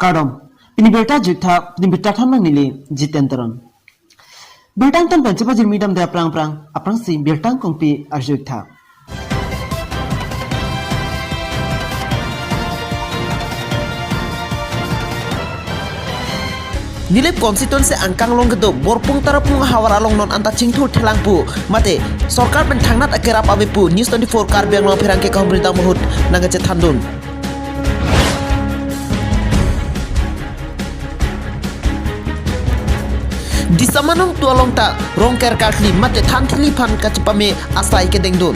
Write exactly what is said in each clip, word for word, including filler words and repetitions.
Kardom. Pini birta arju-ik tha, pini birta thanbang neli Jiten Teron. Birta angtan pen chepajirmi damde aphrang aphrang, aphrangsi birta angkungpi arju-ik tha. Nilip constituency angkang along kedo Borpung Tarapung ahavar along non anta chingthur thelang pu mate sorkar pen thangnat akerap ave pu News twenty-four Karbi Anglong apherangke kahumri dam ahut nangkachethandun. Disam anungtu along ta Rongker karkli mate thanthili aphan kachepame asai kedengdun.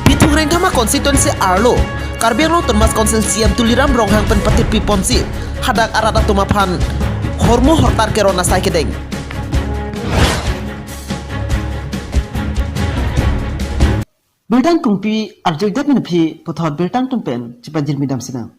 Bithung Rengthama constituency arlo Karbi Anglong Autonomous Council C E M Tuliram Ronghang pen patirpi ponsi hadak arat atum aphan hormu hortar keron asai kedeng. Birta angkungpi arju-ik det pen aphi puthot birta angtan pen chepajirmi dam sinang.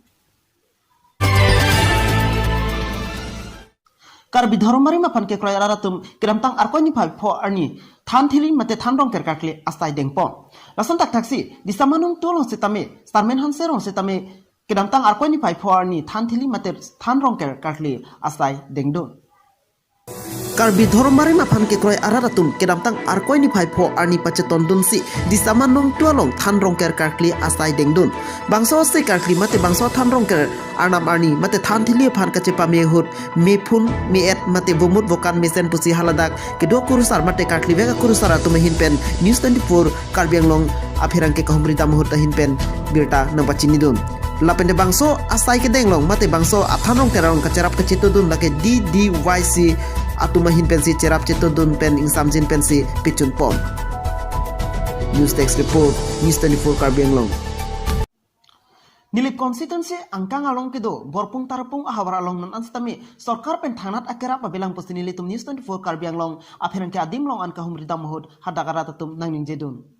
Karbi Dhorom Arim aphan kekroi arat atum kedamtang Arkoi niphai pho arni thanthili mate than Rongker karkli asai dengpon. Lason thakthaksi Disam anungtu along setame, Sarmen Hanse arong setame kedamtang Arkoi niphai pho arni thanthili mate than Rongker karkli asai dengdun. Karbi Dhorom Arim aphan kekroi arat atum kedamtang Arkoi niphai pho arni pachetondunsi Disam anungtu along than Rongker karkli asai dengdun. Bangso asai karkli mate bangso than Rongker arnam arni mate thanthili aphan kachepame ahut mephun me-et mate vomut vokan mesen pusi haladak kedo akurusar mate karkli vek akurusar atum ahin pen News twenty-four Karbi Anglong apherangke kahumri dam ahut ahin pen birta nangpachinidun. Lapen te bangso asai kedeng along mate bangso athan Rongker along kacherap kachetodun lake D D Y C atum ahin pensi cherap chetodun pen ingsamjin pensi pechunpon. News Desk Report, News twenty-four Karbi Anglong. Nilip constituency angkang along kedo Borpung Tarapung ahavar along non an setame sorkar pen thangnat akerap avelang pusi nelitum News twenty-four Karbi Anglong apherangke adim along an kahumri dam ahut hadak arat atum nangningjedun.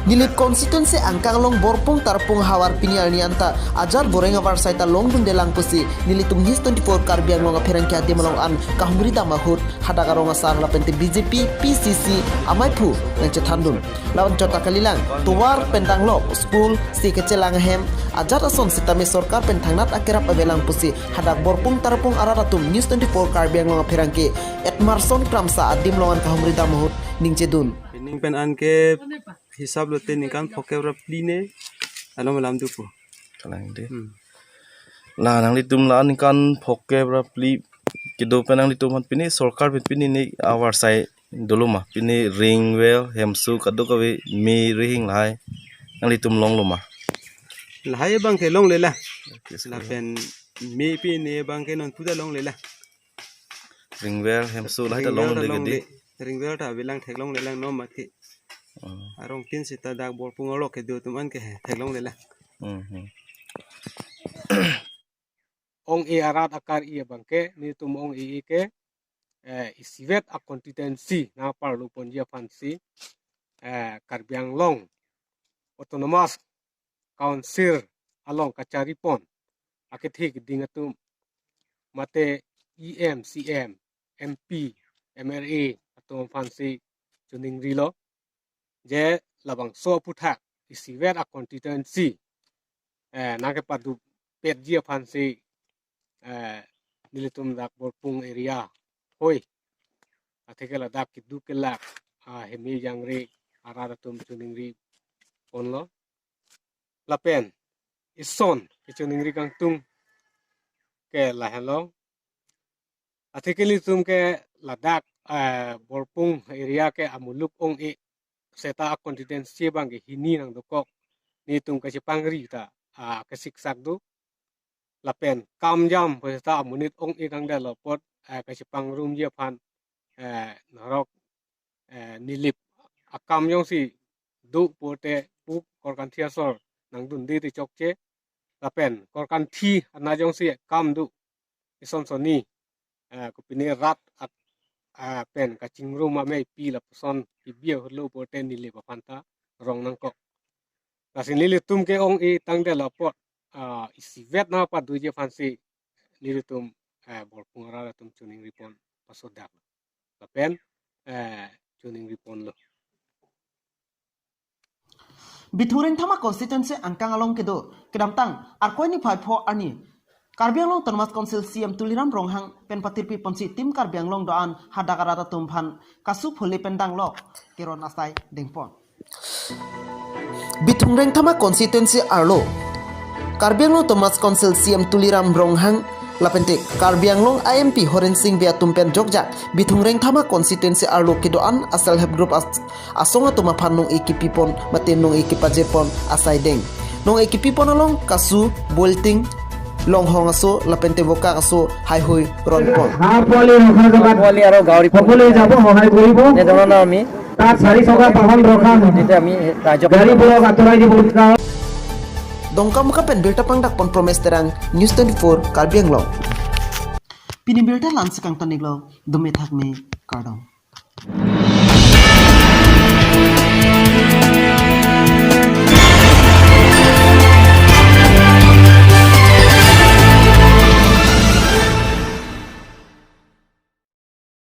Nilip constituency angkang along Borpung Tarapung ahavar pini arni anta ajat boreng avarsai ta longdundelang pusi nelitum News twenty-four Karbi Anglong apherangke adim along an kahumri dam ahut hadak arong asar lapen te B J P P C C amaiphu nangchethandun. Lapen chot ta kalilang, tovar pen tanglok, school, si kachelang ahem ajat ason setame sorkar pen thangnat akerap avelang pusi hadak Borpung Tarapung arat atum News twenty-four Karbi Anglong apherangke Edmarson Kramsa adim along an kahumri dam ahut ningjedun. Pining pen anke hisap lote ningkan phokep ra phli ne along lam dupo. Kalang de. Hmm. La nanglitum la ningkan phokep ra phli kedo pen nanglitum aphan pini sorkar pen pini ne avarsai dolo ma? Pini ring well, hemso kadokave me rihing lahai nanglitum longlo ma? Lahai abangke longlelang. Okay, sorry. Lapen me pini abangke non puta longlelang. Ring well, hemso lahai ta ring well ta longdunde longle. Kedi. Ring well ta avelang theklonglelang non mati. Hmm. Arong tin sita dak Borpung arlo kedo atum anke theklonglelang. Hmm, hmm. Ong-e arat akar-i abangke, nelitum ong-e ke, eh, isivet a constituency nangparlu ponji aphansi, eh, Karbi Anglong Autonomous Council along kacharipon akethe keding atum mate E M, C M, M P, M L A atum aphansi choningrilo. Je labangso aphuthak isivet a constituency, eh, nangkepadupetji aphansi, eh, nelitum dak Borpung area hoi atheke ladak keduk kelak, ah, heme jangre arat atum choningriponlo. Lapen ison kechoningri kangtung ke lahenlo. Atheke nelitum ke ladak, eh, Borpung area ke amuluk ong-e seta a constituency abangke hini nangdokok, nelitum kachepangri ta, ah, kasiksak do. Lapen kamjam pu seta amonit ong-e tangdetlo apot, eh, kachepangrumji aphan, eh, norok, eh, nilip akam jongsi do pulote pu korkanthi asor nangdunde te chokche. Lapen korkanthi ana jongsi kam do, ison soni, eh, kopine rat ak-, ah, pen kachingrum ameipi lapuson kebi ahutlo pulote nilip aphan ta rong nangkok. Lasi nelitum ke ong-e tangdetlo apot, ah, isivet nangpadoji aphansi nelitum, eh, Borpung arat atum choningripon pasodak. Lapen, eh, choningriponlo. Bithung Rengthama constituency angkang along kedo kedamtang Arkoi niphai pho arni Karbi Anglong Autonomous Council C E M Tuliram Ronghang pen patirpi ponsi Team Karbi Anglong do-an hadak arat atum aphan kasu pholi pen danglok keron asai dengpon. Bithung Rengthama constituency arlo Karbi Anglong Autonomous Council C E M Tuliram Ronghang lapente Karbi Anglong I M P Horen Sing Bey atum pen jokjak Bithung Rengthama constituency arlo kedo-an a self help group as- asong atum aphan nong-e kepipon mate nong-e kepajepon asai deng. Nong-e kepipon along kasu, bulletin, longhong aso lapente vokak aso haihui ronpon. হাঁহ পোৱালি ৰখা জেগাত পোৱালি আৰু গাহৰি সকলোৱে যাব সহায় কৰিব। এনেধৰণৰ আমি তাত চাৰি চকা বাহন ৰখা তেতিয়া আমি ৰাইজক গাড়ীবোৰক আঁতৰাই দিব। Dongkamukam pen birta pangdakpon Promes Terang, News twenty-four Karbi Anglong. Pini birta la-ansi kangton-iklo, dome thakme, kardom.